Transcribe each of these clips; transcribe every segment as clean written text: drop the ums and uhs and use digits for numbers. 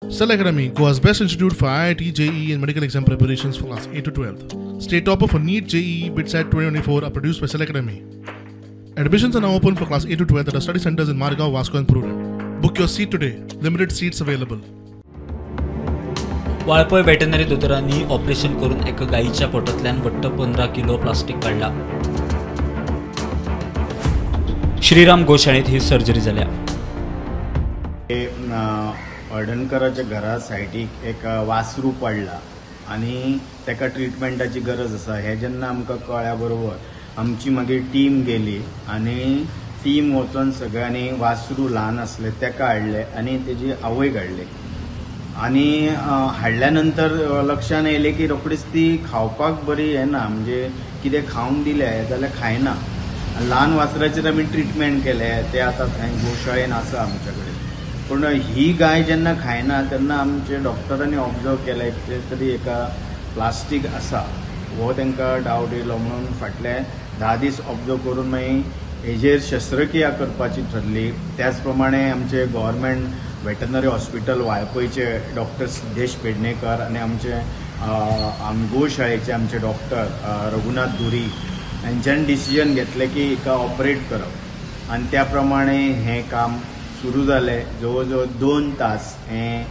Cell Academy, Goa's best institute for IIT, JEE and medical exam preparations for class 8 to 12. State topper for NEET, JEE, BITSAT 2024 are produced by Cell Academy. Admissions are now open for class 8 to 12 at our study centers in Margao, Vasco and Prurem. Book your seat today. Limited seats available. Valpoi veterinary दोतोरांनी operation करून एका गायीच्या पोटांतल्यान वट्ट 15 kilo plastic काडला. श्रीराम गोशाळेंत ही surgery जाल्या. हळदणकराच्या घरा सायडीक एक वासरू पडला आनी ताका ट्रिटमेंटाची गरज आसा हें जेन्ना आमकां कळ्ळ्या बरोबर आमची मागीर टीम गेली आनी टीम वचोन सगळ्यांनी वासरू ल्हान आसलें ताका हाडलें आनी तेजी आवयक हाडली आनी हाडल्या नंतर लक्षान येयलें की रोखडीच ती खावपाक बरी येना, म्हणजे कितें खावंक दिलें जाल्यार खायना. ल्हान वासराचेर आमी ट्रिटमेंट केलें, तें आतां थंय गोशाळेन आसा आमच्या कडेन. पूण ही गाय जेन्ना खायना तेन्ना आमचे डॉक्टरांनी ऑब्जर्व केलें कितें तरी एका प्लास्टीक आसा हो तांकां डावट येयलो म्हणून फाटले 10 दीस ऑब्जर्व करून मागीर हेजेर शस्त्रक्रिया करपाची ठरली. त्याच प्रमाणे आमचे गव्हर्मेंट वेटरनरी हॉस्पिटल वाळपयचे डॉक्टर सिद्धेश पेडणेकर आनी आमचे गोशाळेचे आमचे डॉक्टर रघुनाथ धुरी हांच्यान डिसिजन घेतलें की हिका ऑपरेट करप आनी त्या प्रमाणे हें काम सुरू जालें. जवळ जवळ 2 तास हें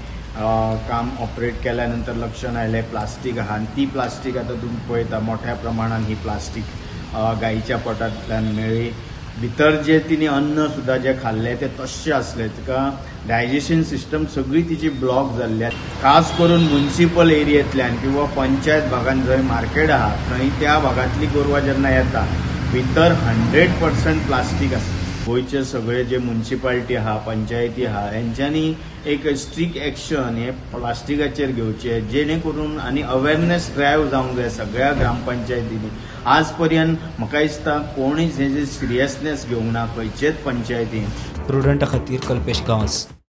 काम ऑपरेट केल्या नंतर लक्षात आयलें प्लास्टीक आहा आनी ती प्लास्टीक आतां तुमी पळयता मोठ्या प्रमाणान ही प्लास्टीक गायीच्या पोटांतल्यान मेळ्ळी. भितर जे तिने अन्न सुद्दां जें खाल्लें तें तश्शें आसलें, तिका डायजेशन सिस्टम सगळी तिची ब्लॉक जाल्ली. खास करून म्युनिसिपल एरियेंतल्यान किंवा पंचायत भागान जंय मार्केट आहा थंय त्या भागांतली गोरवां जेन्ना येता भितर 100% प्लास्टीक आसता. गोंयचे सगळे जे म्युनिसिपालिटी आहा, पंचायती आहा, हेंच्यांनी एक स्ट्रिक्ट एक्शन हे प्लास्टिकाचेर घेवचें जेणे करून आनी अवेरनेस ड्रायव्ह जावंक जाय सगळ्या ग्रामपंचायतींनी. आज पर्यंत म्हाका दिसता कोणीच हेजे सिरियसनेस घेवंक ना खंयचेच पंचायतीन. प्रुडंटा खातीर कल्पेश गांवस.